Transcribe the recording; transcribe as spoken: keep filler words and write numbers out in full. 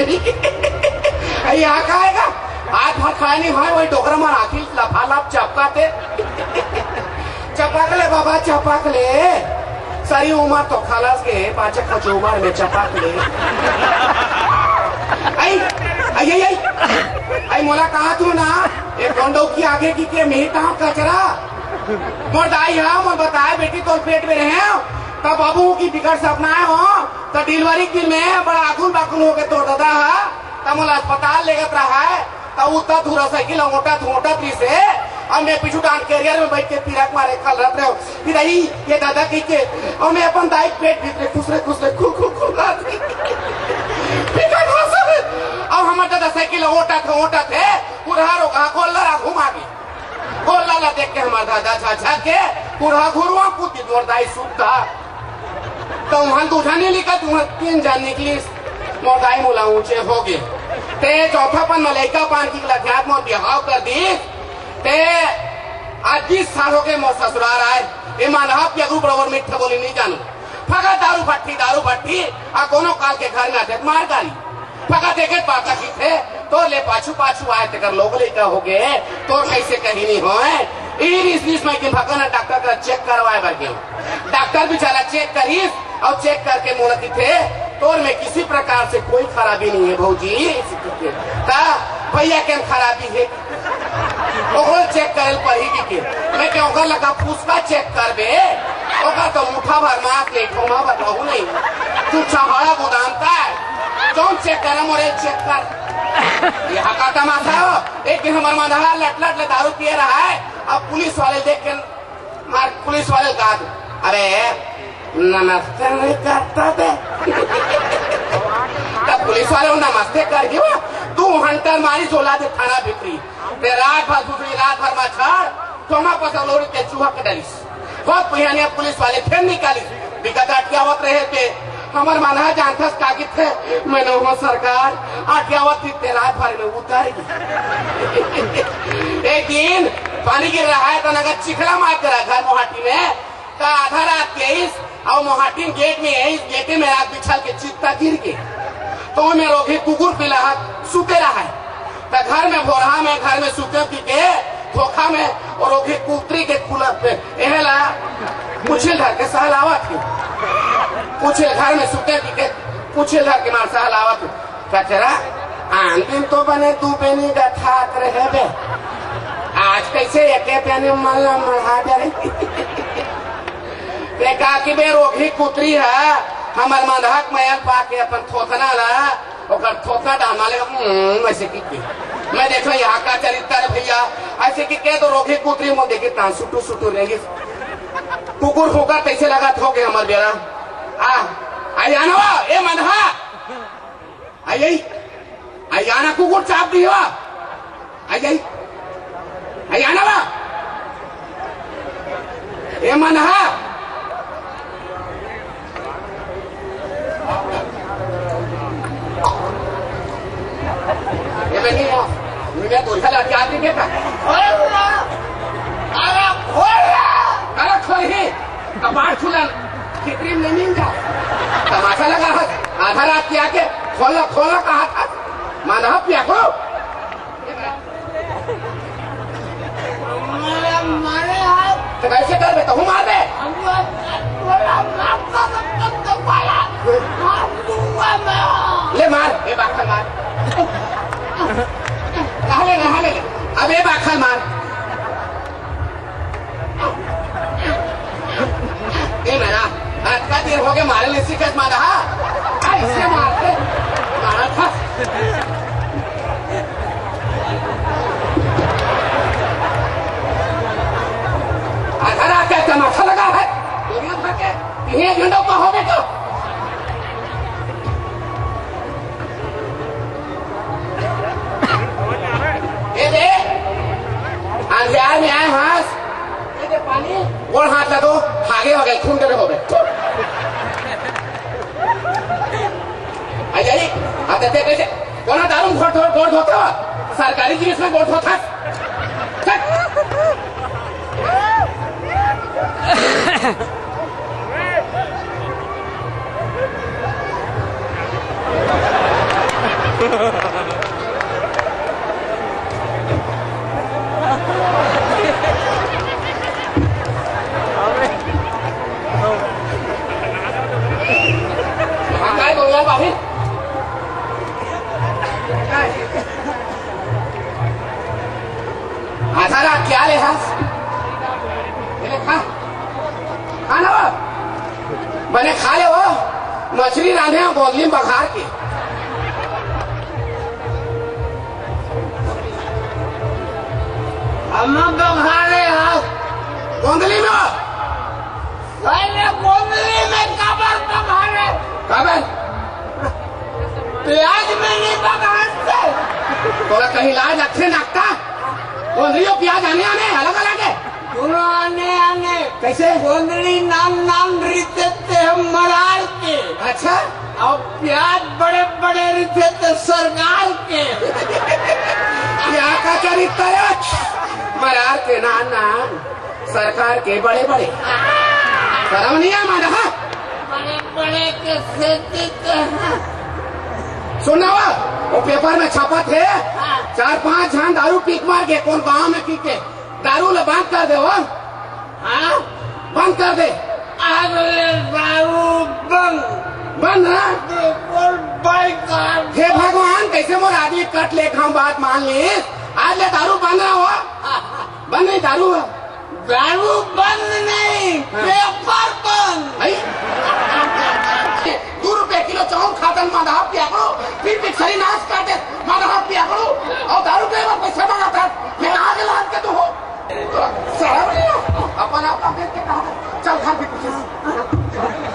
अरे, यहाँ का आएगा? आज भात खाया नहीं खाया, वही डोकरा मन आखिर लफालफ चपकाथे। चपक ले बाबा, चपक ले। सारी उमर तो खलस गे, पाछे कुछ उमर में चपक ले। आई, आई, आई, आई। आई, मोला कहा तू ना, ये डौकी आगे की के मेही कहाँ कचरा? मोर दाई हा, मोर बताए बेटी तोर पेट में रहे, तब बाबू की बिकट सपना हे हो, तो डिलीवरी के दिन में बड़ा आकुल बाकुल हो के तोर दादा हा, तब मोला अस्पताल लेगत रहा है, तब उतना दूर साइकिल ओटत ओटत रहिस हे, और मैं पीछू डांट कैरियर में बैठ के पीरा के मारे खलरत रहे हो। फिर आई ये दादा कह के, और मैं अपन दाई के पेट भीतरे खुसरे खुसरे खु खु खु रहा था। फिर का भाषा में, अब हमारे दादा साइकिल ओटत ओटत हे, पूरा रोका गोल्लर आ घुमा गे। गोल्ला ला देख के हमार दादा झा झा के, बूढ़ा घुरुआ कूद के मोर दाई सुत्ता। तो वहां दू झन निकल, वहां तीन झन निकलिस, मोर दाई मोला ऊंचे हो गे। ते चौथा पन में लइका पान की लठियात मोर बिहाव कर दिस। ते आज बीस साल हो गए मोर ससुराल आए, ये मानहा पियगरू बराबर मीठा बोली नहीं जानू। फगा दारू भट्टी, दारू भट्टी, आ कोनो काल के घर में आते मार गाली। फगा देखे पाता की थे, तोर ले पाछू पाछू आए तेकर लोग लइका हो गए, तोर कैसे कहीं नहीं होए। ई बीस बीस में कि भगवान डॉक्टर का चेक करवाए बर गए। डॉक्टर बेचारा चेक करिस और चेक करके मोला किथे, तोर में किसी प्रकार से कोई खराबी नहीं है भौजी। ता भैया के खराबी है, ओकरो चेक करे पड़ी कि के। मैं के ओकर लगा फुसका चेक करबे, ओकर तो मुठा भर मास ले, ठोमा भर रहू नहीं। तू छहाड़ा गोदाम का है, जौन चेक करे मोरे चेक कर। ये हका तमाशा हो, एक दिन हमार मंदहा लट लट ले दारू पिए रहा है, अब पुलिस वाले देख के मार पुलिस वाले का, अरे नमस्ते नहीं करता बे। तब पुलिस वाले वो नमस्ते कर दियो, तू हंटर मारी सोला दे थाना भितरी। ते रात भर दूसरी रात भर मच्छर, तोमा पसलोरी के चूहा के डरिस। बहुत पुराने पुलिस वाले फिर निकालिस, बिकट अटियावत रहे थे। हमर मनहा जानथस का किथे, मैंने हो सरकार, अटियावत थी ते रात भर में उतर गई। एक दिन पानी गिर रहा है, तो नगर चिखला मार करा घर मोहाटी में, तो आधा रात के इस, और मोहाटी गेट में यही गेटे में रात बिछल के चित्ता गिर गए। तो मैं रोगी कुकुर पिला हाथ सुते रहा है। त घर में भोरहा में घर में सुते पी के धोखा में और ओघी कुतरी के कुलत पे एहला पुछिल धर के सहलावत ही। पुछिल घर में सुते पी के पुछिल धर के मार सहलावत ही। कचरा आन दिन तो बने दू बेनी गथात रहे बे। आज कैसे एके बेनी मन ला मढ़ा डरे। ते का कि बे रोगी कुतरी है, हमर मंदहा के मयल पाके अपन थोथना ला ओकर थोका डामा ले, हम्म, ऐसे की की। मैं देखो यहाँ का चरित्र है भैया, ऐसे की कह तो रोगी कुतरी मो देखी तान सुटू सुटू रहेगी। कुकुर फूका तैसे लगा थोके हमर बेरा। आ, आ जाना वा, ए मनहा। आ यही, आ जाना कुकुर चाप दी वा। आ यही, आ जाना वा। ए मनहा। ये मैं नहीं हूँ। मैं तो इधर आके आदमी देखा। खोल ना। अरे खोल ना। अरे खोल ही। कपाट खुला। खितरी में नहीं जा। तमाशा लगा है। आधा रात के आके खोलना, खोलना कहा था। माना पिया को। मारे, मारे आप। तो कैसे कर बे? तहु मार बे। हम लोग बोला, मार दो, तब तक तो बोला। मार दूंगा मैं। ले मार, ए बाखल मार। नहा ले, नहा ले, ले। अब ए बाखल मार। ए मेरा, अतका देर हो गए मारे ले सिकत मारा, हाँ? ऐसे मारते, मारा था। आधा रात का तमाशा लगा है, दुनिया भर के, ये घंटों का हो बेटा। ये दे, अंधियार में आए हाथ, ये दे पानी, गोड़ हाथ ला दो, हागे हो गए, खून करे हो गए। अरे, अरे, अब देखते कैसे, कौन दारू में गोड़ धो-, गोड़ धोता? सरकारी जिनिस में गोड़ धोता? बने खा ले वो, मछली रांधे हो गोंदली में बघार के। हम बघारे हो। गोंदली में हो। अरे गोंदली में काबर बघारे? काबर? प्याज में नहीं बघारते। तोला कहीं लाज अच्छे नाकता? गोंदली और प्याज आने आने अलग अलग है। दोनों आने आने। कैसे? गोंदली नान नान रीते ते हम मरार के। अच्छा। और प्याज बड़े बड़े रीते ते सरकार के। क्या का चरित्र है? मरार के नान नान, सरकार के बड़े बड़े। शर्म नहीं है माना, हाँ? बड़े बड़े के सेती के। सुन ना वो, वो पेपर में छपत हे। हाँ। चार पांच झन दारू पी के मर गे, कोन गांव में पी के। दारू ला बंद कर दे वो। हाँ? बंद कर दे। अरे दारू बंद। बंद ना? बिल्कुल बेकार। हे भगवान, कैसे मोर आदमी कट ले, हम बात मान ली। आज ले दारू बंद ना हो। बंद नहीं दारू। दारू बंद नहीं, हाँ। पेपर बंद। भाई, दू रुपया किलो चाउर खाथन, माधव पियाकड़ू, फिर पिछड़ी नाश कर दे, माधव पियाकड़ू, और दारू के बाद पैसा मांगा था, मैं कहाँ के लाद के तू हो? शर्म नहीं हो? अपन आप का देख के कहा, चल खा भी कुछ।